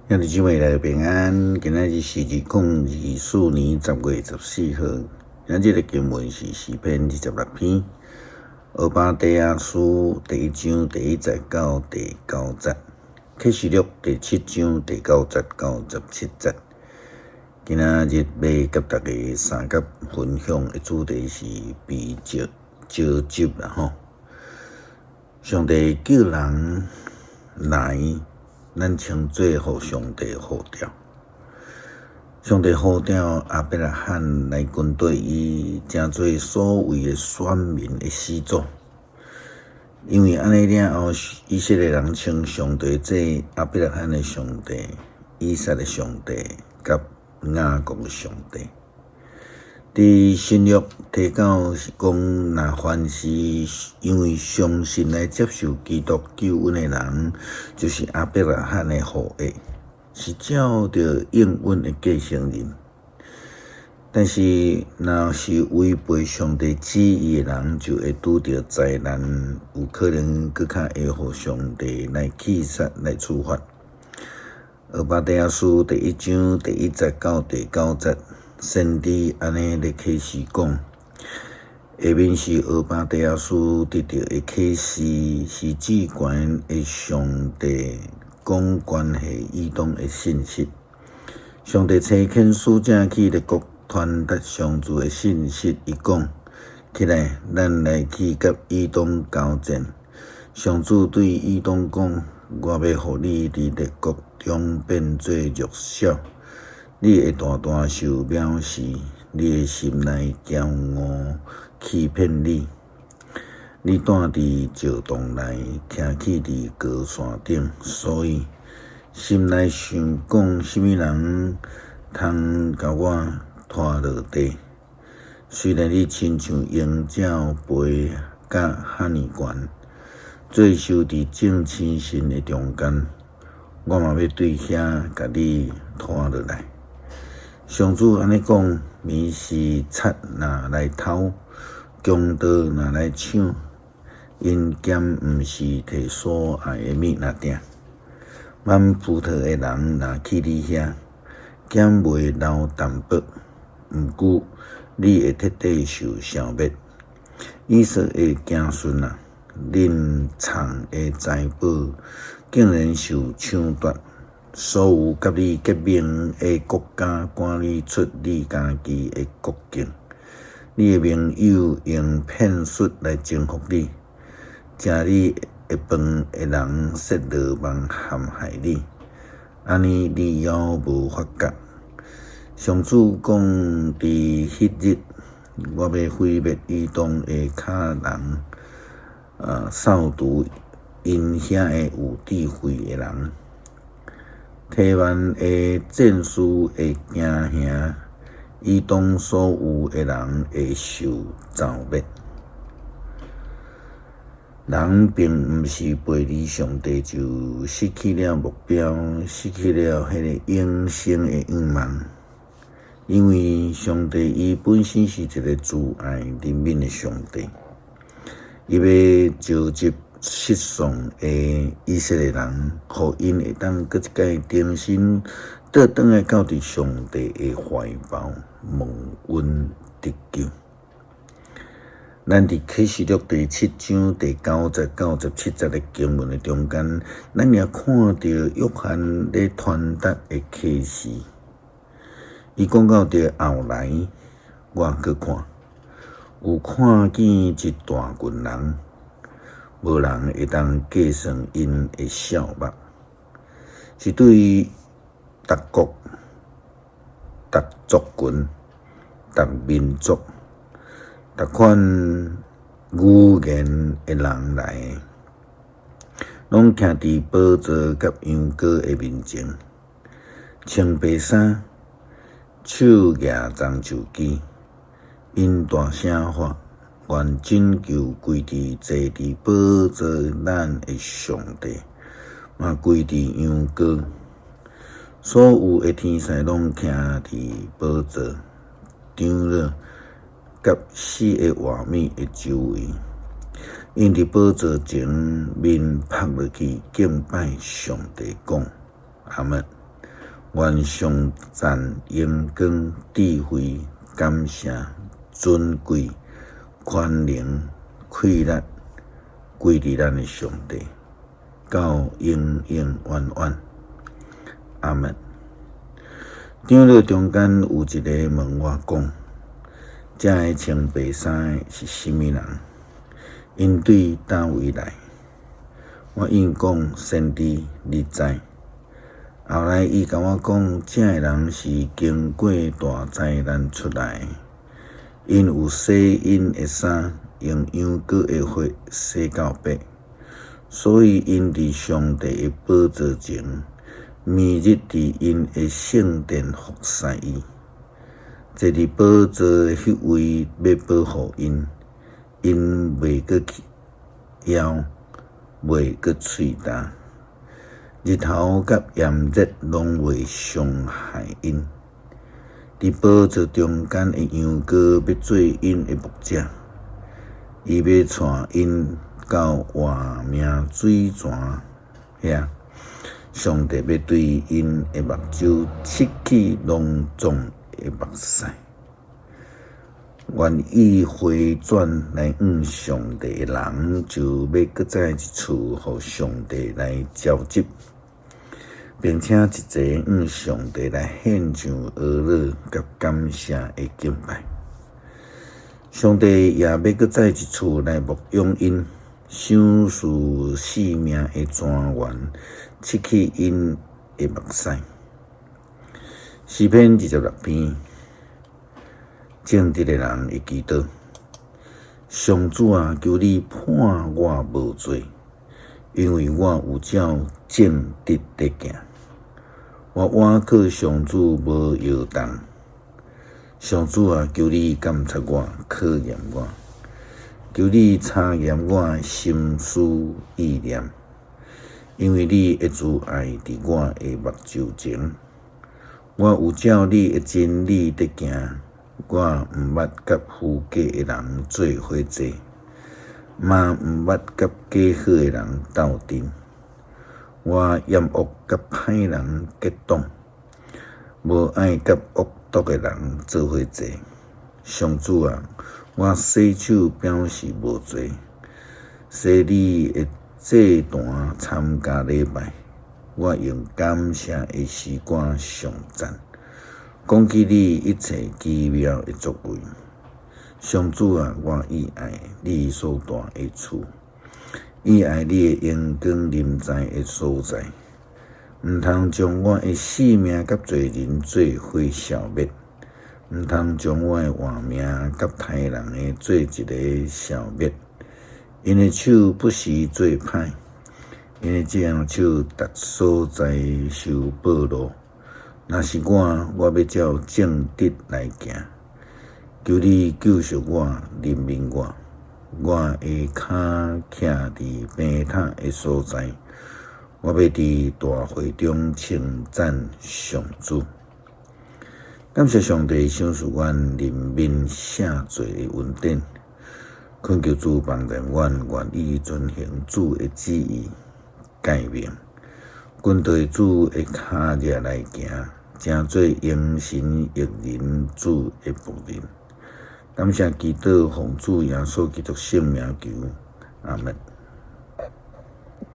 兄弟姊妹來平安，今仔日是2024年10月14號。今仔日的經文是詩篇26篇，俄巴底亞書第一章第一節到第九節，啟示錄第七章第九節到17節。今仔日欲佮大家相佮分享的主題是被召召集啦吼。上帝叫人來，咱稱做予上帝呼召。上帝呼召亞伯拉罕來跟綴伊，成做所謂的選民的始祖。因為按呢了後，以色列人稱上帝做亞伯拉罕的上帝、以撒的上帝、佮雅各的上帝。佇新約提到是講，若凡是因為相信來接受基督救恩的人，就是亞伯拉罕的後裔，是照著應允的繼承人。但是，若是違背上帝旨意的人，就會拄著災難，有可能閣較會予上帝來棄殺來處罰。俄巴底亞書第一章第一節到第九節。先知按呢咧啟示講，下面是俄巴底亞書得著的啟示，是至懸的上帝講關係以東的信息。上帝差遣使者去列國傳達上主的信息，伊講：起來，咱來去佮以東交戰。上主對以東講：我欲予你佇列國中變做弱小。你會大大受藐視，你的心內驕傲欺騙你。你蹛佇石洞內，徛起佇高山頂，所以心內想講：啥物人通共我拖落地？雖然你親像鷹鳥飛甲遐爾懸，做岫佇眾星辰的中間，我嘛欲對遐共你拖落來。上主按呢講：暝時賊若來偷，強盜若來搶，𪜶敢毋是提所愛的物若碇？挽葡萄的人若去你遐，敢袂留淡薄？毋過你會徹底受消滅。以掃的子孫啊，恁藏的財寶竟然受搶奪！所有佮你結盟的國家趕你出你家己的國境，你的盟友用騙術來征服你，食你的飯的人設羅網陷害你，按呢你猶無發覺。上主講：佇彼日，我欲毀滅以東的巧人，掃除𪜶遐的有智慧的人。提幔的戰士會驚嚇，以東所有的人會受讒滅。人並毋是背離上帝就失去了目標，失去了彼个永生的願望。因為上帝伊本身是一个慈愛憐憫的上帝，伊欲召集失喪的以色列人，予𪜶會當閣一擺重新倒轉來到佇上帝的懷抱，蒙恩得救。咱佇啟示錄第七章第九節到17節的經文的中間，咱也看著約翰咧傳達的啟示。伊講到著後來，我閣看，有看見一大群人。無人會當計算𪜶的數目，是對逐國、逐族群、逐民族、逐款語言的人來的，攏徛佇寶座佮羊羔的面前，穿白衫，手舉棕樹枝，𪜶大聲喊：願拯救歸佇坐佇寶座咱的上帝，嘛歸佇羊羔。所有的天使攏徛佇寶座、長老佮四个活物的周圍，𪜶佇寶座前面趴落去敬拜上帝，講：阿們。願頌讚、榮光、智慧、感謝、尊貴、權能、氣力，歸佇咱的上帝，到永永遠遠。阿們。長老中間有一个問我講：這个穿白衫的是啥物人？𪜶對佗位來？我應講：先知，你知。後來伊共我講，這个人是經過大災難出來的，𪜶有洗𪜶的衫，用羊羔的血洗到白，所以𪜶佇上帝的寶座前，暝日佇𪜶的聖殿服侍伊。坐佇寶座的彼位欲保護𪜶，𪜶袂閣枵，袂閣喙焦。日頭佮炎熱攏袂傷害𪜶。佇寶座中間的羊羔欲做𪜶的牧者，伊欲帶𪜶到活命水泉遐。上帝欲對𪜶的目睭拭去攏總的目屎。願意回轉來向上帝的人，就欲閣再一次予上帝來召集，並且一齊向上帝來獻上哀樂佮感謝的敬拜。上帝也欲閣再一次來牧養𪜶，賞賜性命的泉源，拭去𪜶的目屎。詩篇26篇，正直的人的祈禱。上主啊，求你判我無罪，因為我有照正直佇行。我倚靠上主無搖動。上主啊，求你監察我，考驗我，求你查驗我的心思意念，因為你的慈愛佇我的目睭前。我有照你的真理佇行，我毋捌佮虛假的人做伙坐，嘛毋捌佮假好的人鬥陣。我厭惡佮歹人結黨，無愛佮惡毒的人做伙坐。上主啊，我洗手表示無罪，洗你的祭壇參加禮拜，我用感謝的詩歌頌讚，講起你一切奇妙的作為。上主啊，我意愛你所住的厝，意愛你的榮光臨在的所在。毋通將我的性命佮罪人做伙消滅，毋通將我的活命佮刣人的做一个消滅。𪜶的手不時做歹，𪜶的正手逐所在受暴露。若是我，我欲照正直來行。求你救贖我，憐憫我。我的跤徛佇平坦的所在，我欲佇大會中稱讚上主。感謝上帝賞賜阮憐憫赦罪的恩典，懇求主幫助阮願意遵行主的旨意、誡命，跟隨主的跤跡來行，成做榮神益人主的僕人。感謝祈禱，奉主耶穌基督聖名求，阿們。